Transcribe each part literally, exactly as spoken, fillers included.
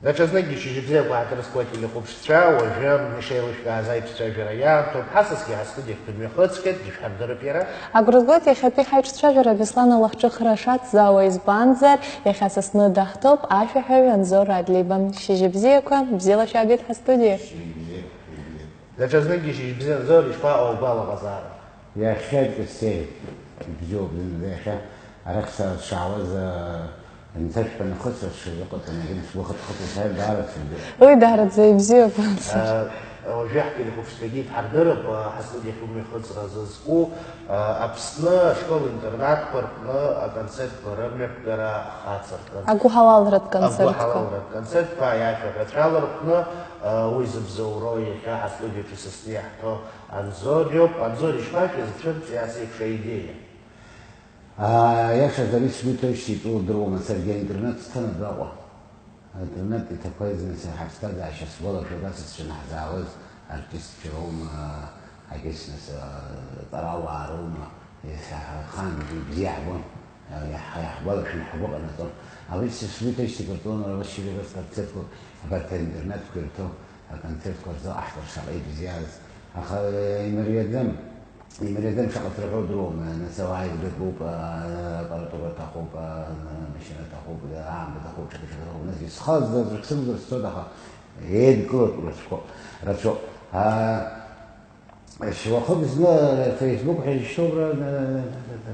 Даҽазныкгьы шьыжьбзиақәа ҳаҭыр зқәу ателехәаԥшцәа, уажәы ишеилышәкааз аиҿцәажәара иаартуп. Ҳасасгьы ҳастудиаҟны дмҩахыҵхьеит, дышәҳардырып иара. Агәра згоит иахьатәи ҳаиҿцәажәара Беслан алахҿыхра шацзаауа, избанзар, иахьа са сҟны даҳҭоуп ашәаҳәаҩ Анзор Адлиба. Шьыжьбзиақәа, бзиала шәаабеит ҳастудиа. Даҽазныкгьы шьыжьбзиа, Анзор, ишԥаҟоу агәалаҟазаара? Иахьа ҿыцеи, ибзиоуп зынӡа иахьа, арахь са сшаауаз, анцәа шәҳәа нахыс сшазыҟаҵаны, сгәахыҭхыҭуа сааит, даара сыбзиоуп. Уи даараӡа ибзиоуп, Анцәа. Уажәы ҳтелехәаԥшцәагьы ишәҳардырып, ҳастудиахь умҩахыҵра зызку, Аԥсны ашкол-интернатқәа рҟны аконцертқәа рымҩаԥгара ахацыркын. Агәыҳалалратә концертқәа. Агәыҳалалратә концертқәа, аиашәа ҳәаҵәала рҟны, уи зыбзоуроу иахьа ҳастудиаҿы са сзы иаҳҭо Анзор иоуп. Анзор, ишԥашәызцәырҵи ас еиԥш аидеиа? Аиашазы ари сгәы иҭоушьҭит, удыруама, саргьы аинтернет сҭан абраҟа. Аинтернет иҭақәа зны сара ҳаԥсҭазаашьа сгәалашәоит, асасцәа наҳзаауаз артистцәа роума, егьыс нас, аҵарауаа роума, ес-, ҳа-, ҳаан бзиа иаҳбон, иаҳ-, иаҳгәалашәон, ҳгәы ҟанаҵон. Абри са сгәы иҭоушьҭит, Картон Рашьыри рыхь концертқәак, абарҭ аинтернетқәа ирҭо аконцертқәа рзыҟаҳҵар шаҟа ибзиаз. Аха имариаӡам. Имариаӡам, шаҟа сырҳәо удыруама, нас ауаа иргатәуп, апаратура аҭахуп, амашьына аҭахуп, аамҭа аҭахуп, ҽакы-ҽакы аҭахуп, нас исхазгаз рыҽсымзар сцоит, аха еидкылатәу рацәоуп, рацәоуп. Шьоуахык зны Facebook ҳәа изышьҭоу убра,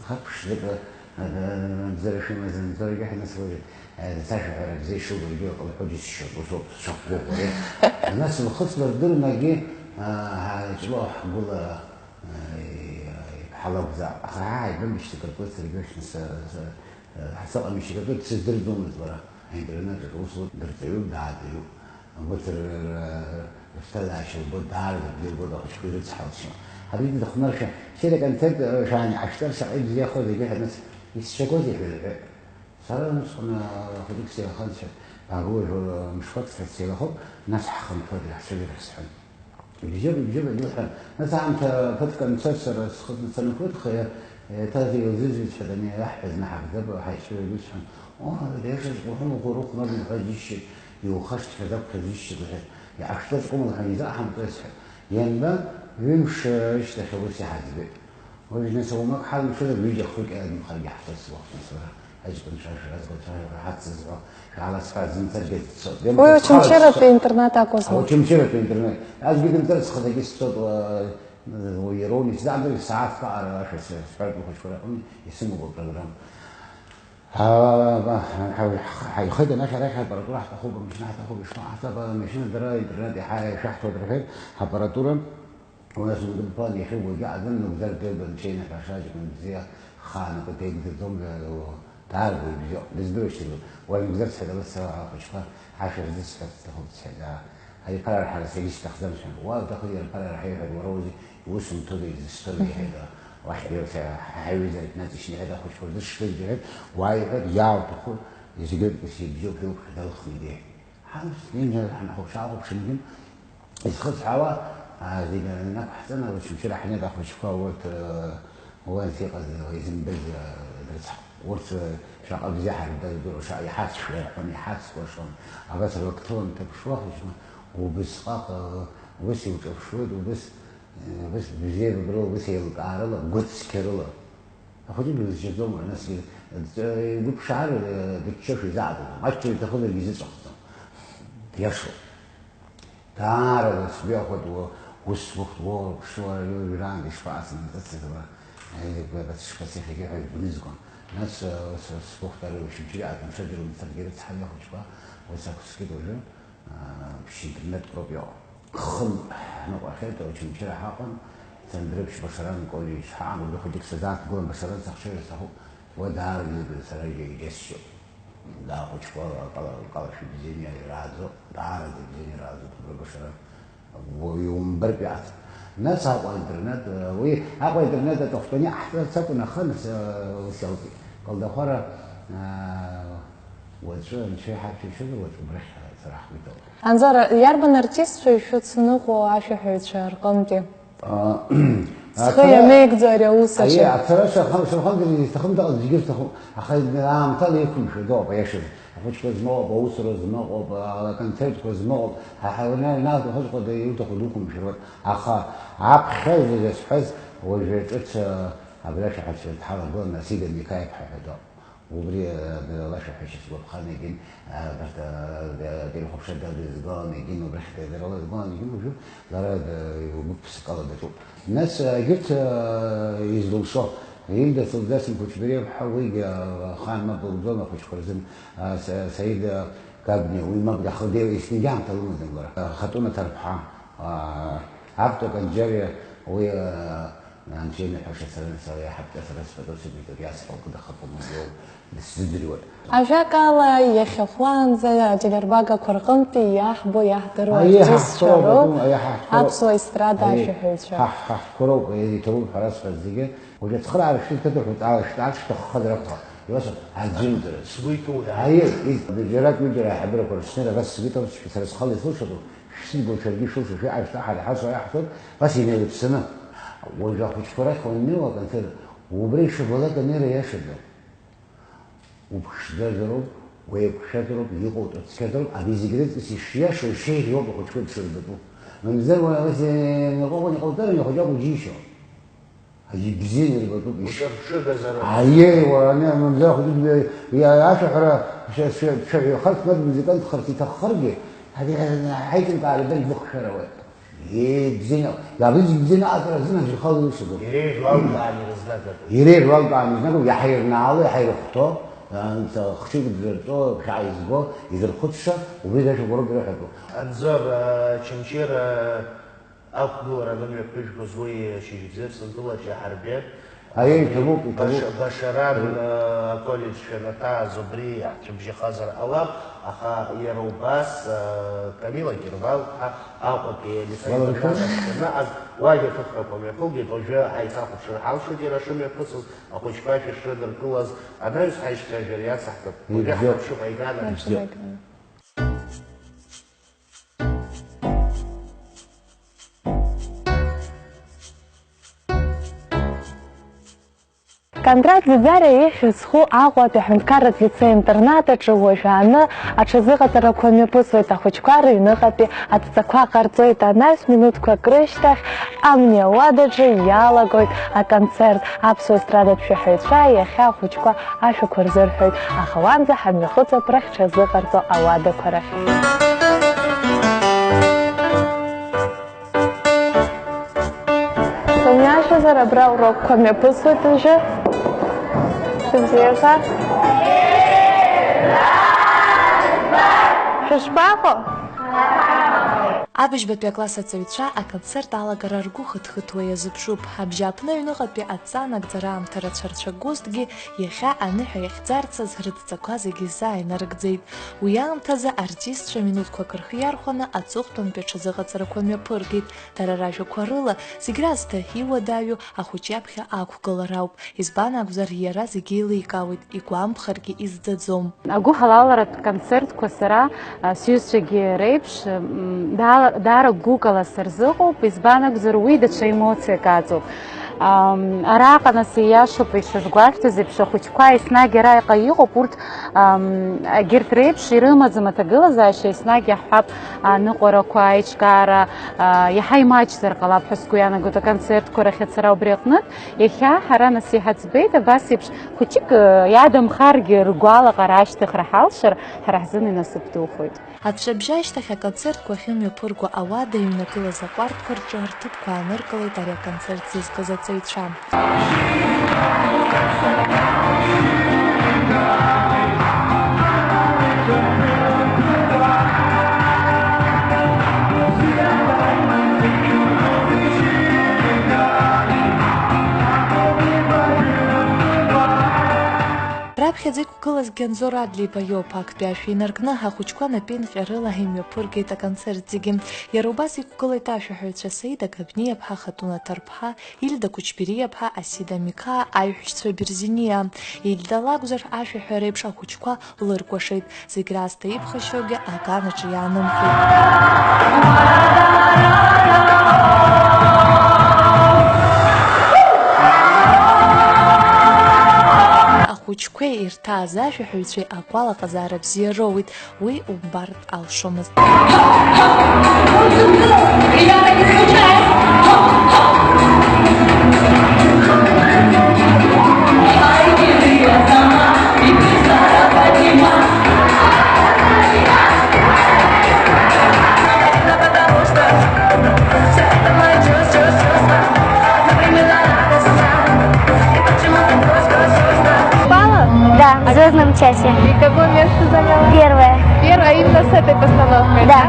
ӡӷаб ԥшӡакы, бзара шәымаз анҵәарагьы ҳнасуеит, сашәаҳәара бзиа ишубо, егьи акы лҳәо џьысшьоит, усоуп сшақәгәыӷуа. Нас лхы слырдырны, егьи ҳааиҿлоуҳ ҳгәыла Иԥҳа лакәзаап, аха ааи, ибымбеижьҭеи, Кыргәыҵ, саргьы уахь сыҟамижьҭеи, Кыргәыҵ, дсыздырӡомызт лара, аинтернет аҿы аус луан, дырҵаҩуп, дааҵаҩуп. Агәыцра рыԥсҭазаашьа лбоит, даараӡа бзиа лбоит, ахәыҷқәа ирыцҳалшьо. Абри дыхәнаршәа, шьҭа аконцерт шәаан иҟашәҵар шаҟа ибзиахоз егьырҭ, нас исшьақәозеи ҳәа ирҳәеит. Сара усҟан ахәыҷык сеилаханшәа, баагәылажәо мышқәак сеилахоуп, нас ҳхынҳәуеит, иаҳцәажәар ҳәа сҳәан. Ибжьоуп, ибжьоуп, илҳәан, нас аамҭа ԥыҭк анцоз сара схы санықәыҭха, еиҭа еилзызҩит сҳәеит, ани аҳ ҳәа зны ҳагӡап, ҳаицәажәоит сҳәан, оо, иашаҵәҟьа уҳәон, угәы рыхәмарны уҳәа џьысшьеит, иухашҭхьаз акәхеит џьысшьеит лҳәеит, иҟашәҵаҵәҟьома лҳәан, изаҳамтәеи сҳәеит, ианба, ҩымш рышьҭахь аус иҳаӡбеит. Уажә нас уамак ҳалымшозар, ҩыџьа хҩык еиланымхаргьы ҳцоит сгәахәуан сара. Аҷкәынцәа шәразгәаҭаҩра ҳацызҳәо, шәааласҳәа зымцаргьы дцоит. Уи Очамчыратәи интернет акәызма? Очамчыратәи интернет. Аӡәгьы дымцарц схаҭагьы сцоит, уа, уи иароуми, сзааӡоит, сааҭк аҟара ашәа сҳәартә лхәыҷқәа рҟны исымоуп апрограмма. Ҳаихеит анахь арахь апаратура ҳҭахуп, амашьына ҳҭахуп, ишԥаҟаҳҵап, амашьына дара интернет иаҳа ишәаҳҭоит рҳәеит, апаратура. Уи ас угәыдԥан иахьа уажәы аӡәы нугӡар дырбан, ҽеинаҳәа ашаҷкәын бзиа хаанакы деигӡаӡом, даараӡа ибзиоуп, дыздыруашьҭыргьы, уажә нугӡар сҳәеит, абас ахәыҷқәа ашәа рзысҳәарц сҭахуп сҳәеит, аа, аиԥарара ҳара сагьысҭахӡам сҳәан, уа уҭахызар аиԥарара ҳаиҳәар, уара узы иусумҭода, изысҭода иҳәеит, уахь аҩыза инаҵишьны иҳәеит, ахәыҷқәа рзы шшыжәдыр иҳәеит, уааи иҳәеит, иаауҭаху зегьы ибзиоуп ҳәа уԥхьа далхны идеиҳәеит. Ҳа снеины ҳнахәаԥш-аахәаԥшынгьы, изхысҳәаауа, зегьы инақәҳҵан, Очамчыра ҳнеит ахәыҷқәа урҭ, уа иҟаз, изымбаз дрыцҳауп. Урҭ шаҟа бзиа ҳарбаз дыруан, шаҟа иҳацәшәо ирҳәон, иҳацкәашон. Абас рыгәҭылан дҭаԥшуа ахәыҷқәа, убысҟак ус иуҿаԥшуеит, убыс, убыс бзиабарала, убыс еилкаарыла, гәыцқьарыла. Ахәыҷы дузжьаӡом, нас игәыԥшаар, дыччошәа изааӡаӡом, аччара иҭахызаргьы изыҵәахӡом. Диашоуп. Даара уаҵәтәи ахәыҷ ус згәыхәт, уа, уара, уара, уара, ишԥаасымҵыцыз, уара, егьи, уара, егьи ҳәа игәнызгон. Нас, сгәыхәтәра Очамчыра аҟны сыдыруан, саргьы ирыцҳами ахәыҷқәа, уи сақәскит уажәы. Ԥшь-интернетк роуп иҟоу. Хынтә ҳныҟәахьеит, Очамчыра ҳаҟан, Ҭандрыԥшь Башаран коллеџь ҳаҟан, убри хәыҷык сазааҭгылан, Башаран сахшыҩ сҭахуп, уа даара бзиа сара иџьасшьоит. Даара ахәыҷқәа лкала-, лкалашәа бзианы ирааӡоуп, даараӡа ибзианы ирааӡоуп убра Башаран. Уаҩы иумбартә иаҭ. Нас Аҟәа интернет, уи Аҟәа интернет аҵыхәтәаны иҟаҳҵарц акәын, аха нас, ус иалкит. Калдахәара, Уаҵәы анцәа иҳарҭәеишьозар, уаҵәы убрахь ацара ҳгәы иҭоуп. Анзор, иарбан артистцәа ишәыцныҟәо ашәаҳәаҩцәа рҟынтәи? Схы ианеигӡо ари аус аҿы. Ацара сырхамгар, изҭахым дыҟаӡам, зегьы рҭахуп, аха аамҭала иқәымшәо дыҟоуп, аиашазы. Ахәыҷқәа змоуп, аусура змоуп, аконцертқәа змоуп, ҳа ҳаҩны ианаҳҭахыҵәҟьоу иуҭаху дуқәымшәаруеит, аха аԥхьа зегьы зҳәаз уажәы ҿыц, абри ашәаҳәацәа дҳалагыланы Асида Миқаиԥҳа ҳәа дыҟоуп. Убри, дара лашәаҳәашьа сгәаԥхан, егьин, абарҭ, ателехәаԥшра дадызгалан, егьин, убрахь дара лазгылан, егьин, уажәы лара игәыԥ ԥсыкала даҿуп. Нас, егьырҭ, изылшо, Ильда Солдасин Кучбериаԥҳа, уигьы ахаан мап луӡом ахәыҷқәа рзын, а, Са-, Саида Гагниа, уи мап дахылдеиуа, есқьынгьы аамҭа лымаӡам лара. Хатуна Ҭарԥҳа, а, Аԥҭа Канџьариа, уи, а, анцәа иныҳәаша сара, сара иаҳа ԥҵәа сара сфатәы сыдиҵоит, иасҳәо акы дахыԥом, уи иоуп, дысзыӡырҩуеит. Ажәакала, иахьахәлаанӡа ателербагақәа рҟынтәи иаҳбо, иаҳдыруа Аиеи, артистцәа ҳаҳҭгәыроуп, роуп, аиеи, ҳаҳҭгәыроуп. Аԥсуа естрада Аиеи, ашәаҳәаҩцәа. Ҳаҳ-, ҳаҳҭгәыроуп, иҭабуп ҳәа расҳәаз зегьы. Уажәы ацхыраара шәҭыҵ, ҭыҵ, ҭаххазар акәхап. Иуасҳәап, аӡәымзар. Сгәы иҭоуҳәааит. Аиеи, ис-, џьарак-ҩыџьара аиҳабырақәа рыҽнеира, абас сгәы иҭоуп, сара схала исылшатәуп, шәсыдгьыл шәаргьы шәылшо, шәаҳа шәаҳа ҳазҳазо аиаҳҳәоит, абас инеилыԥсаны. Уажәы ахәыҷқәа рахь уаннеиуа, аконцерт, убра ишыбалак анеира иашаӡам. Уԥшӡазароуп, уеиқәшәазароуп, иҟоуҵо цқьазароуп, абри зегь рыҵкыс ишиашоу, ишеиӷьу ауп ахәыҷқәа дшырбатәу. Мамзар уара ус, э, наҟ-ааҟ иҟауҵарами, ахәыҷы акәу џьишьо? Аӡә ибзианы ирбатәуп, иш-, Уҿырԥшыгазароуп. Аиеи, уара, ани, мамзар ахәыҷы, иа-, ашәаҳәара шәа-, шәа-, шәаҳәахарц, мап музыкантхарц иҭаххаргьы, ари, ари, аиҿкаара дагьбыхшәарауеит. Ибзианы, иабыз ибзианы аҟаҵара азын аӡәы ихала илшаӡом. Иреиӷьу алкаан ирызнагатәуп. Иреиӷьу алкаан ирызнагоуп, иаҳа ирнаало, иаҳа ирыхәҭоу, а, хшыҩ дырҵо, ԥхьаҟа изго, изырхәыцша, убри зашәақәа роуп ирыҳәатәу. Анзор, а, Чымчыр, а, ақәгылара анымҩаԥыжәгоз уи шьыжьбзиа Аԥсынтәылаҿ иаҳарбеит. Аиеи, иҭабуп, иҭабуп. Баша-, Башаран, Иҭабуп. Э, аколлеџь шәанаҭааз убри ҳцәыбжьахазар ҟалап, аха иара убас, э, Камила Гервал-ԥҳа Аҟәатәи Уалыршәан? Александр Ганов шәанаҟаз уагь аҭыхрақәа мҩаԥылгеит, уажәы ҳаицахәаԥшыр ҳалшоит иара шымҩаԥысыз, ахәыҷқәа шәышрыдыркылаз, анаҩс ҳаишьцәажәара иацаҳҵап. Уажәы Ибзиоуп. Ҳхәаԥшып аигана. Ибзиоуп. Кондрат Ӡиӡариа ихьӡ зху Аҟәатәи аҳәынҭқарратә лицеи-интернат аҿы уажәааны аҽазыҟаҵарақәа мҩаԥысуеит, ахәыҷқәа рыҩныҟатәи адҵақәа ҟарҵоит, анаҩс минуҭқәак рышьҭахь амни ауадаҿы иалагоит аконцерт. Аԥсуа естрадатә шәаҳәаҩцәа иахьа ахәыҷқәа ашәақәа рзырҳәоит, аха уанӡа ҳамҩахыҵып рыхьча зыҟарҵо ауадақәа рахь. Сымҩашьозар, абра урокқәа мҩаԥысуеит уажәы. Шәыбзиақәа. Шәышԥаҟоу? Абыжьбатәи акласс аҵаҩцәа аконцерт алагара ргәы хыҭхыҭуа иазыԥшуп. Абжьааԥны аҩныҟатәи адҵа анагӡара аамҭа рацәа рцәагозҭгьы, иахьа аныҳәа иахьӡарцаз рыдҵақәа зегьы заа инарыгӡеит. Уи аамҭазы артистцәа минуҭқәак рхы иархәаны аҵыхәтәантәи аҽазыҟаҵарақәа мҩаԥыргеит. Дара ражәақәа рыла, зегь раасҭа иуадаҩу ахәыҷ иаԥхьа ақәгылара ауп. Избан акәзар, иара зегьы еиликаауеит, игәамԥхаргьы изӡаӡом. Агәыҳалалратә концертқәа сара, а, сҩызцәагьы реиԥш, м, даара, даара гәыкала сырзыҟоуп, избан акәзар, уи даҽа емоциак аҵоуп. Ам, араҟа, нас, ииашоуп ишазгәашәҭаз еиԥш, ахәыҷқәа еснагь араҟа иҟоуп, урҭ, ам, егьырҭ реиԥш ирымаӡам аҭагылазаашьа, еснагь иаҳҳәап, аныҟәарақәа, аиҿкаара, а, иаҳа имаҷзар ҟалап ҳәа сгәы иаанагоит аконцертқәа рахь ацара. Убри аҟнытә, иахьа ҳара, нас, иҳаӡбеит абас еиԥш, хәыҷык, э, иадамхаргьы, ргәалаҟара ашьҭыхра ҳалшар, ҳара ҳзын инасыԥ духоит. Аҵәҵәабжьы ашьҭахь аконцертқәа ахьымҩаԥырго ауада иҩнагылаз аҟәардәқәа рҿы рҭыԥқәа ааныркылеит ари аконцерт зызкыз аҵаҩцәа. Раԥхьаӡа иқәгылазгьы Анзор Адлеиба иоуп. Актәи ашәа инаркны, ахәыҷқәа напеинҟьарыла имҩаԥыргеит аконцерт зегьы. Иара убас иқәгылеит ашәаҳәаҩцәа Саида Габниаԥҳа, Хатуна Ҭарԥҳа, Ильда Кучбериаԥҳа, Асида Миқаа, аиҳәшьцәа Берзиниа. Ильда лакәзар, ашәаҳәара еиԥш ахәыҷқәа лыркәашеит. Зегь раасҭа иԥхашьогьы аганаҿы иаанымхеит. Ахәыҷқәеи ирҭааз ашәаҳәаҩцәеи акәалаҟазаара бзиа роуит, уи умбартә алшомызт. Балла? Да, в звездном часе. И какое место заняла? Первое. Первое, именно с этой постановкой, Да. да?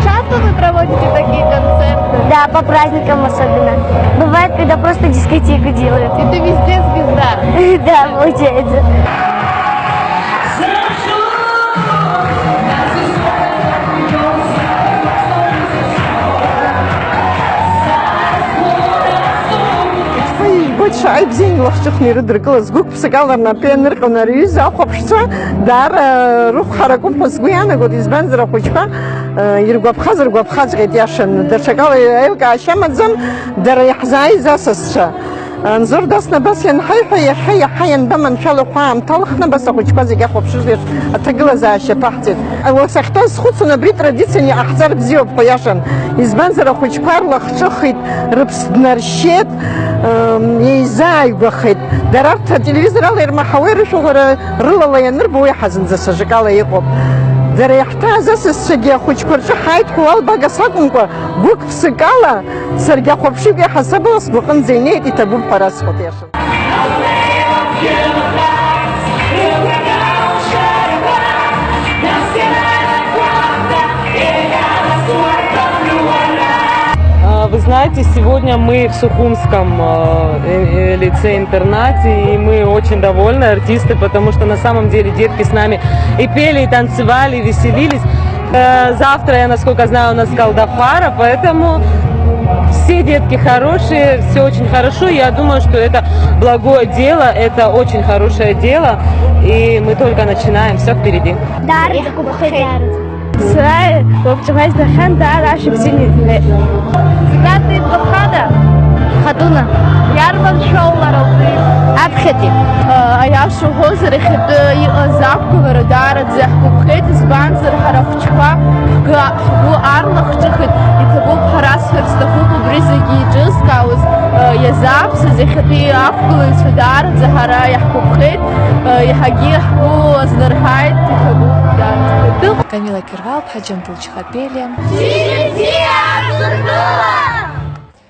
Часто вы проводите такие концерты? Да, по праздникам особенно. Бывает, когда просто дискотеку делают. И ты везде звезда? Да, получается. Избоит шаҟа ибзианы илахҿыхны ирыдыркылаз, гәык-ԥсык ала рнапы ианырҟьон ари аҩыза ахәаԥшцәа, даара рықәҳаракуп ҳәа сгәы иаанагоит, избанзар ахәыҷқәа, э, иргәаԥхаз ргәаԥхаҵәҟьеит иашаны, даҽакала еилкаашьа амаӡам, дара иаҳзааиз асасцәа. Анзор дасны абас ианҳаиҳәа, иахьа иаҳа ианбаманшәало ҳәа аамҭалхны абас ахәыҷқәа зегьы ахәаԥшыжә еиԥш аҭагылазаашьа ԥаҳҵеит. Уа сахьтәаз схәыцуан, абри традицианы иҟаҳҵар бзиоуп ҳәа иашан. Избанзар, ахәыҷқәа рлахҿыхит, рыԥсы днаршьеит, ым, еизааигәахеит. Дара арҭ ателевизор ала ирмаҳауеи рышәаҳәара рылала ианырбо, уи ҳазынӡа сажакала иҟоуп. Дара иаҳҭааз асасцәагьы ахәыҷқәа рҿы ҳааит ҳәа уалбага сакәымкәа, гәык-ԥсык ала саргьы ахәаԥшыҩ иаҳасабала сгәаҟынӡа инеит, иҭабуп ҳәа расҳәоит, иашан. А, Вы знаете, сегодня мы в Сухумском э, э, лицее-интернате, и мы очень довольны, артисты, потому что на самом деле детки с нами и пели, и танцевали, и веселились. Э, Завтра, я насколько знаю, у нас Калдахара, поэтому все детки хорошие, все очень хорошо. Я думаю, что это благое дело, это очень хорошее дело, и мы только начинаем, все впереди. Дар. Сара лабҿаба избахьан, даара ашықәс инеиҳәеит. Зегь раҵкыс ибгахада? Хатуна. Иарбан шәоула рауеи? Аԥхьатәи. Аиаша уҳәозар, иахьатәи иҟаз ақәгылара даараӡа иаҳгәаԥхеит, избанзар, ҳара ахәыҷқәа ҳгы, ҳгәы аарлахҿыхит, иҭабуп ҳәа расҳәар сҭахуп, убри зегьы еиҿызкаауаз, иазааԥсаз иахьатәи ақәгылаҩцәа даараӡа ҳара иаҳгәаԥхеит, иаҳагьы ҳгәы азлырҳаит, иҭабуп, дад. Камила Кирвал-ԥҳа, Џьамбул Чхапелиа.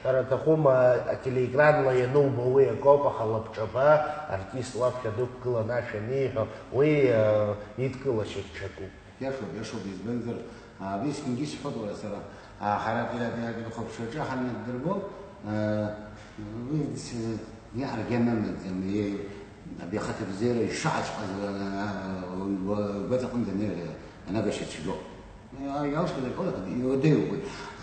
Ҳәара аҭахума, ателеекранла ианубо уи акоуп, аха лабҿаба артист лаԥхьа дықәгылан ашәа аниҳәо, уи, э, идкылашьа ҽакуп. Иашоуп, иашоуп, избанзар, а, абри есқьынгьы исҳәоит уара сара, а, ҳара ателеекранқәа рҿы ҳаннаддырбо, а, уи с-, иаҳаргьы амамаӡам, е-, абри ахаҭабзиара ишаҳаҵәҟьаз, а, а, угәаҵаҟынӡа ана-, анагашьа цәгьоуп. Иалшоит, иуадаҩуп уи.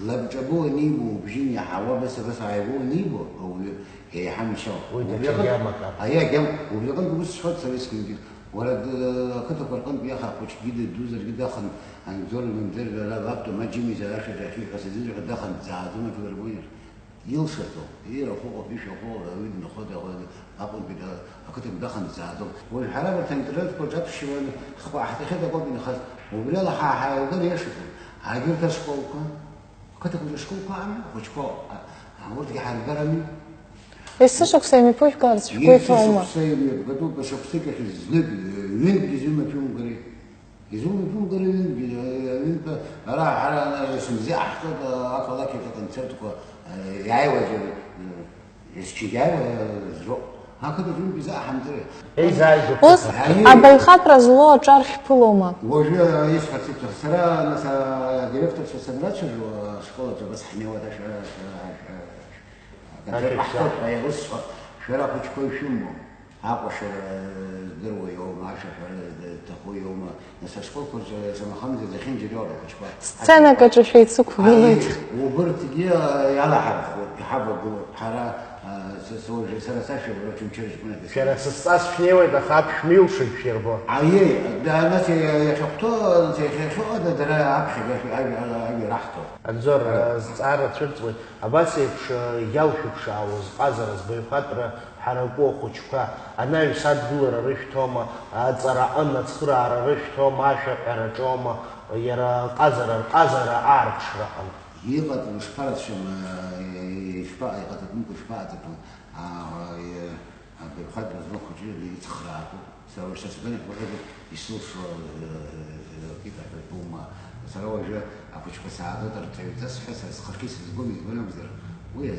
Лабҿабоу анибо, убжьы иаҳауа, абас, абас ааигәоу анибо, ауаҩы еиҳа мшьала. Уи даҽакгьы амакар. Аиеи, агьама. Убри аҟынтә ус сҳәоит сара есқьынгьы. Уара, д-, ақыҭақәа рҟынтә иаха ахәыҷгьы дадузаргьы дахан, Анзор, Манзор, ара лаб Тома Џьимизар ашәаҿы ахьиҳәаз азыжәга дахан, дӡааӡом, аҿы дырбоит. Илшаӡом, ирахә ыҟоуп, ишәахә ыҟоуп, ауаҩы дынхоит, аҟәа-, Аҟәантәи да-, ақыҭан дахан дӡааӡом. Уажә ҳара абарҭ аинтернетқәа рҿы аԥшьшьала ҳхы ҳаҭахьеит акоуп инхаз. Убри ала ҳа-, ҳаилгар иашаӡам. Егьырҭ ашколқәа, ақыҭақәа рҿы ашколқәа ами, ахәыҷқәа, а, а, урҭгьы ҳаргар ами. Есышықәса имҩаԥыжәгаларц шәгәы иҭоума? Есышықәса имҩаԥгатәуп, шықәсык ахь знык, ҩынтәгьы зымҩаԥимгари. Изумдәылгара ҩынтәгьы, ҩынтәа ара, ҳара ана есымзиаҳҭоит ақалақь аҿы аконцертқәа, иааиуазар, есқьынгьы ааиуа зроуп. Ақыҭаҿ ҩынтә изаҳамҵари. Еизааигәоуп. Ус, аиеи, абаҩхатәра злоу аҿар шәԥылома? Уажәы исҳәарц исҭаху, сара, нас, адиректорцәа санрацәажәо, ашкол аҿы абас ҳнеиуа, ашәа, ашәа, ашәа, аконцерт ҟаҳҵоит ҳәа, ус сҳәоит, шәара ахәыҷқәа ишәымоу. Акәашара здыруа иоума, ашәаҳәара зҭаху иоума, нас ашколқәа рҿы шамахамзар зехьынџьара иоур ахәыҷқәа. Сценак аҿы шәеицықәгылоит. Аиеи, убырҭгьы иалаҳархәуеит, иҳавагылоуп. Ҳара, а, с-, с-, уажәы сара сашәа уара Очамчыра ҷкәынак исымоуп. Шәара сызҵаз шәнеиуеит, аха аԥшәма илшоит шәирбо. Аиеи, да, нас иа-, иахьахәҭоу, нас иахьахьыҟада дара аԥхьагьы ашәа, ажәа, ажәа раҳҭо. Анзор, а, зҵаара цәырҵуеит. Абас еиԥш, э, иалшәыԥшаауаз ҟазара збаҩхатәра Ҳараку ахәыҷқәа анаҩс адгылара рышәҭома, аҵара аҟын ацхыраара рышәҭома, ашәаҳәараҿома, иара аҟазара, рҟазара аарԥшраҟын. Иҟаҵатәу шԥарацәам, ишԥа-, иҟаҵатәымкәа шԥаҟаҵатәу? Абаҩхатәра змоу ахәыҷы ицхраатәуп. Сара уажә са сгәы ианархоит, исылшо, э, э, э, акит аҳәатәума. Сара уажәы ахәыҷқәа саагоит, арҵаҩҵас ҳәа сара схахьы сызгом, избан акәзар, уи, э,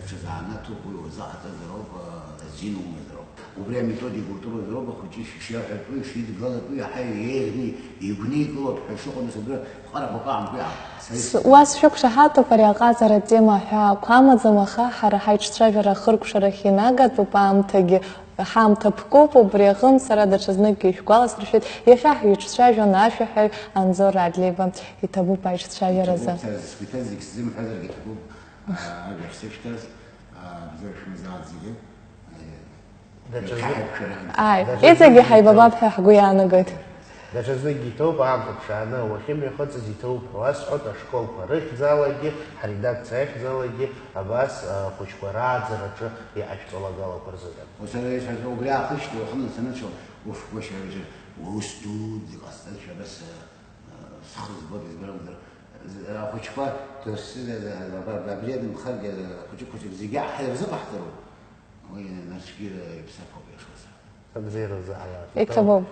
ҽазанааҭуп, уи узаҟаҵазар ауп, э, азин умазар ауп. Убри аметодика утәырозар ауп, ахәыҷы ишиаҳәатәу, ишидгалатәу, иаҳа еиӷьны игәникылоит ҳәа шыҟоу, нас убра ҟарақәак аамҭа иаам. Сара С-, уа сшәықәшаҳаҭуп ари аҟазара атема ҳәа ақәа амаӡам, аха ҳара ҳаиҿцәажәара ахыркәшарахь инагатәуп аамҭагьы. Ҳамҭа ԥкуп, убри аҟынтә сара даҽазныкгьы ишәгәаласыршәеит, иахьа ҳиҿцәажәон ашәаҳәаҩ Анзор Радлеиба. Иҭабуп аиҿцәажәаразы. Иҭабуп, сара зегь сзымҳәазаргьы иҭабуп, аа, ажәа ахьсышьҭаз, аа, бзиара шәымазааит зегьы. Даҽазны- Ааи, Даҽазны- иҵегьы ҳаибабап ҳәа ҳгәы иаанагоит. Даҽазныкгьы иҭоуп, аамҭа ԥшааны уахьымҩахыҵыз иҭоуп ҳәа уасҳәоит, ашколқәа рыхьӡалагьы, ҳредакциа ахьӡалагьы абас, ахәыҷқәа рааӡараҿы иҟашәҵо алагалақәа рзыҳәан. Ус ара исҳәаз убри аахышьҭуа уахынла саныцәо, уф, гәашьа, уаус дуӡӡа иҟасҵазшәа абас, а, схы збоит, избан акәзар, з-, ахәыҷқәа, доссы, аб-, аб-, абри адынхаргьы, хәыҷык-хәыҷык зегьы ҳаирзыҟаҳҵароуп. Уи насгьы иԥсахуп иашазар. Абзиаразы ала. Иҭабуп.